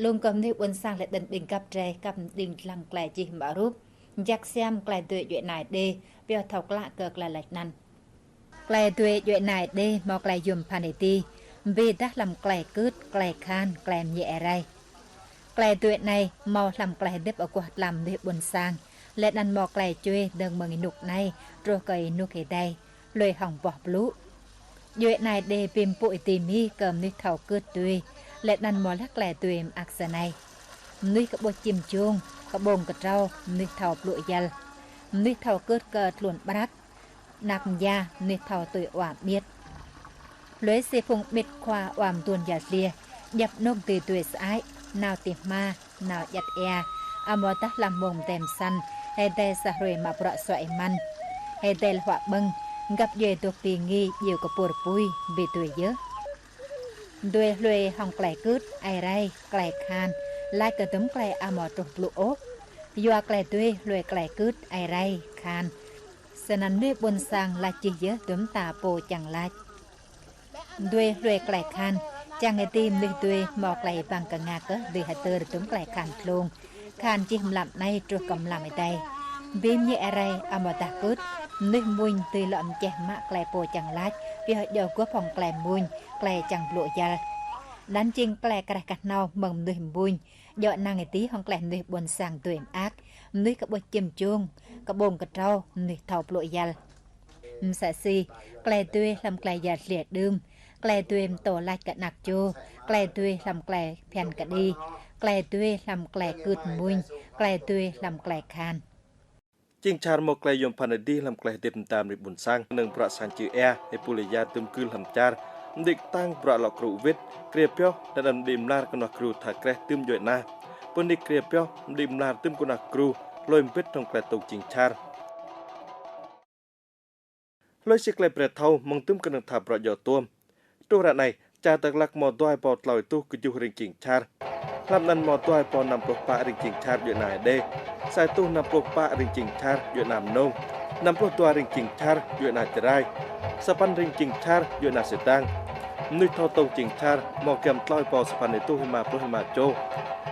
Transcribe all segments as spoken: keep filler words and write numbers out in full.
Lông kơ mnuih ƀuôn sang leh anăn ƀĭng găp drei kăp mđing dlăng klei čih mă rup, jăk siam klei duê djuê ana Êđê pioh thâo klă kơ klei lač anăn. Klei duê djuê ana Êđê mâo klei yuôm bhăn êdi, bi êdah hlăm klei kưt, klei kahan, klei mniê êrei. Klei duê anei mâo hlăm klei hdĭp aguah tlam mnuih ƀuôn sang, leh anăn mâo klei čuê dơ̆ng mơ̆ng ênuk anei truh kơ ênuk êdei, hlue hŏng boh blŭ. Djuê ana Êđê bi mpŭ êdi mĭn kơ mnuih thâo kưt duê, leh anăn mâo leh klei duê mơak snei: mnuih kƀuh čĭm čung, kƀông ktrâo, mnuih thâo blŭ yăl, mnuih thâo kưt kơ tluôn ƀrăt, anak mya, mnuih thâo tui wa ƀiêt. Hlue si phung ƀĭt khua wa mduôn yăl dliê, djăp anôk dưi duê sơăi, nao ti hma, nao djăt êa, amâodah hlăm mmông mdei msăn, êdei sa hruê mă bruă suăi êmăn, êdei leh huă ƀơ̆ng, găp djuê dôk bi ngĭ djiêu kpur pui, bi duê yơh. Duê hlue hŏng klei kưt, êrei, klei kahan, lač kơ dŭm klei amâo truh blŭ ôh. Yua klei duê hlue klei kưt, êrei, kahan, snăn mnuih ƀuôn sang lač jih yơh dŭm mta pô čiăng lač. Duê hlue klei kahan, čiăng êdi mnuih duê mâo klei êbăng knga kơh dưi hdơr dŭm klei kahan dlông, kahan jih mlam anei truh kơ mlam êdei. Bi mniê êrei amâodah kưt, mnuih mmuñ dưi lŏ mčeh mă klei pô čiăng lač, pioh djŏ guôp hŏng klei mmuñ, klei čiăng blŭ yăl. Anăn jing klei kreh knhâo mơ̆ng mnuih mmuñ, djŏ năng êdi hŏng klei mnuih ƀuôn sang duê mơak, mnuih kƀuh čĭm čung, kƀông ktrâo, mnuih thâo blŭ yăl. Msĕ si klei duê hlăm klei yăl dliê đưm, klei duê mtô lač kơ anak čô, klei duê hlăm klei bhiăn kđi, klei duê hlăm klei kưt mmuñ, klei duê hlăm klei kahan. Čing čhar mâo klei yuôm bhăn êdi hlăm klei hdĭp mda mnuih ƀuôn sang, knơ̆ng bruă sang čư̆ êa, êpul êya dŭm gưl hlăm čar, mđĭ ktang bruă lŏ kru wĭt, kriê pioh, leh anăn mđĭ mlar knhuah gru tha kreh dŭm djuê ana. Pô nik kriê pioh, mđĭ mlar dŭm knhuah gru, hlue mbĭt hŏng klei tông čing čhar. Hlue si klei brei thâo mơ̆ng dŭm knơ̆ng tha bruă djŏ tuôm. Truh ară anei, čar Dak Lak mâo dua êbâo tlâo êtuh kjuh rĭng čing čhar. Hlăm anăn mâo dua êbâo năm pluh pă rĭng čing čhar djuê ana Êđê, sa êtuh năm pluh pă rĭng čing čhar djuê ana Mnông, năm pluh dua rĭng čing čhar djuê ana Jarai, sa păn rĭng čing čhar djuê ana Sêdang. Mnuih thâo tông čing čhar mâo giăm tlâo êbâo sa păn êtuh êma pluh êma čô.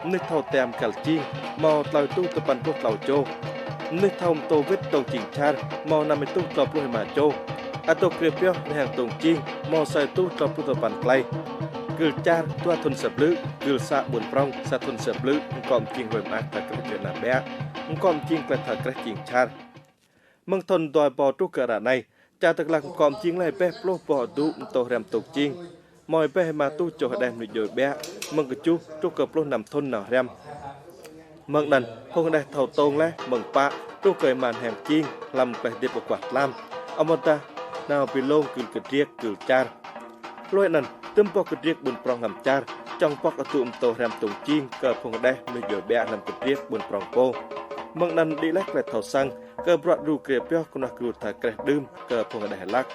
Mnuih thâo tiam găl čing mâo tlâo êtuh dua păn pluh tlâo čô. Mnuih thâo mtô wĭt tông čing čhar mâo năm êtuh tlâo pluh êma čô. Ăt dôk kriê pioh leh hŏng tông čing mâo sa êtuh tlâo pluh dua păn klei. Gưl čar dua thŭn sa blư̆, gưl să ƀuôn prŏng sa thŭn sa blư̆, mkŏ mjing hlue mơak tha kreh djuê ana ƀiă, mkŏ mjing klei tha kreh čing čhar. Mơ̆ng thŭn dua êbâo truh kơ ară anei, čar Dak Lak mkŏ mjing leh êbeh pluh boh adŭ mtô hriăm tông čing. Mâo êbeh êma êtuh čô hđeh mnuih djuê ƀiă, mơ̆ng kjuh truh kơ pluh năm thŭn nao hriăm. Mơ̆ng anăn, phung hđeh thâo tông leh mơ̆ng pă truh kơ êma hnêng čing hlăm klei hdĭp aguah tlam, amâodah nao bi lông gưl kdriêk gưl čar. Hlue anăn, dŭm boh kdriêk ƀuôn prŏng hlăm čar čŏng pŏk adŭ mtô hriăm tông čing kơ phung hđeh mnuih djuê ƀiă hlăm kdriêk ƀuôn prŏng pô. Mơ̆ng anăn mđĭ leh klei thâo săng kơ bruă đru kriê pioh knhuah gru tha kreh đưm kơ phung hđeh hlăk.